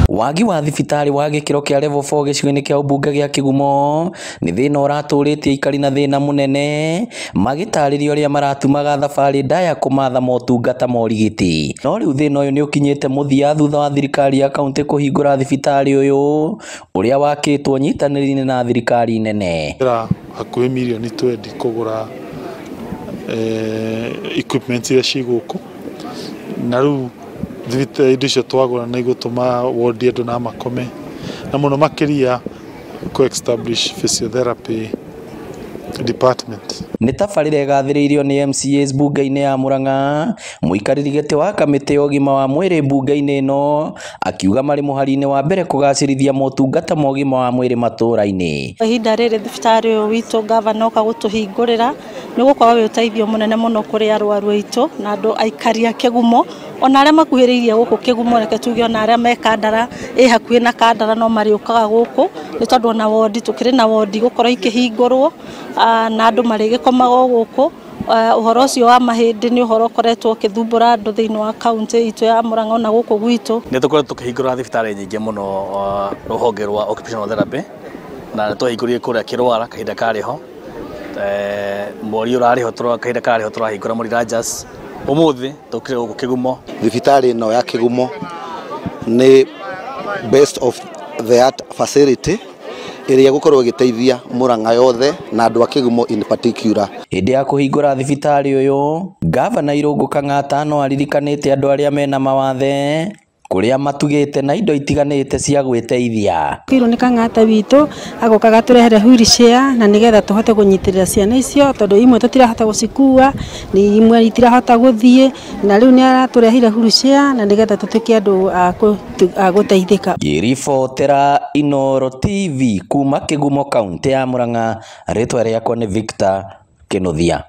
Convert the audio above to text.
Wagi wa thibitarĩ wa gĩkĩro kĩa level 4 gĩcigo-inĩ kĩa ũmbunge gĩa Kĩgumo nĩ thĩna ũratũrĩtie aikari na thĩna mũnene, magĩtarĩria ũrĩa maratumaga thabarĩ ndaya kũmatha motungata ma ũrigiti. No rĩu thĩna ũyũ nĩ ũkinyĩte mũthia thutha wa thirikari ya kaunti kũhingũra thibitarĩ ũyũ ũrĩa wakĩtwo nyitanĩri-inĩ na thirikari nene. Hakuhĩ mirioni 20 kũgũra equipment iria ciĩ gũkũ, na rĩu indo icio twagũra nĩ igũtũma wodi andũ na makome, na mũno makĩria kũ establish physiotherapy department. Nĩ tabarĩra ĩgathĩrĩirio nĩ MCAs mbunge-inĩ ya Murang'a, mũikarĩri gĩtĩ wa kamĩtĩ ya ũgima wa mwĩrĩ mbunge-inĩ ĩno akiuga marĩ mũhari-inĩ wa mbere kũgacĩrithia motungata ma ũgima wa mwĩrĩ matũra-inĩ. Ihinda rĩrĩ thibitarĩ ũyũ witũ gavana oka gũtũhingũrĩra nĩ gũkorwo wĩ ũteithio mũnene mũno kũrĩ arwaru aitũ na andũ aikari a Kĩgumo, ona arĩa makuhĩrĩirie gũkũ Kĩgumo, reke tuge ona arĩa me Kandara, ĩ hakuhĩ na Kandara no marĩũkaga gũkũ, nĩ tondũ ona wondi tũkĩrĩ na wondi gũkorwo ikĩhingũrwo na andũ marĩgĩkomaga o gũkũ. Ũhoro ũcio wa mahĩndĩ nĩ ũhoro ũkoretwo ũkĩthumbũra andũ thĩinĩ wa kaunti itũ ya Murang'a ona gũkũ gwitũ. Nĩ tũkoretwo tũkĩhingũra thibitarĩ nyingĩ mũno rũhonge rwa occupational therapy, na nĩ twahingũrire kũrĩa Kĩrwara kahinda karĩ ho, mweri ũrarĩ ho, kahinda karĩ ho tũrahingũra Mũrirajas, ũmũthĩ tũkire gũkũ Kĩgumo. Thibitarĩ ĩno ya Kĩgumo nĩ best of the art facility ĩrĩa ĩgũkorwo ĩgĩteithia Murang'a yothe na andũ a Kĩgumo in particular. Hĩndĩ ya kũhingũra thibitarĩ ũyũ, Gavana Irũngũ Kang'ata no aririkanĩte andũ arĩa mena mawathe kũrĩa matugĩte na indo itiganĩte cia gwĩteithia. Kĩirwo nĩ Kang'ata witũ agoka gatũrehere wheelchair na nĩgetha tũhote kũnyitĩrĩra ciana icio, tondũ imwe tũtirahota gũcikua, ni imwe itirahota gũthiĩ, na rĩu nĩ aratũrehire wheelchair na nĩgetha tũtuĩke andũ a gũteithĩka. Ngĩribotera Inooro TV kuma Kĩgumo kaunti ya Murang'a, rĩtwa rĩakwa nĩ Victor Kĩnuthia.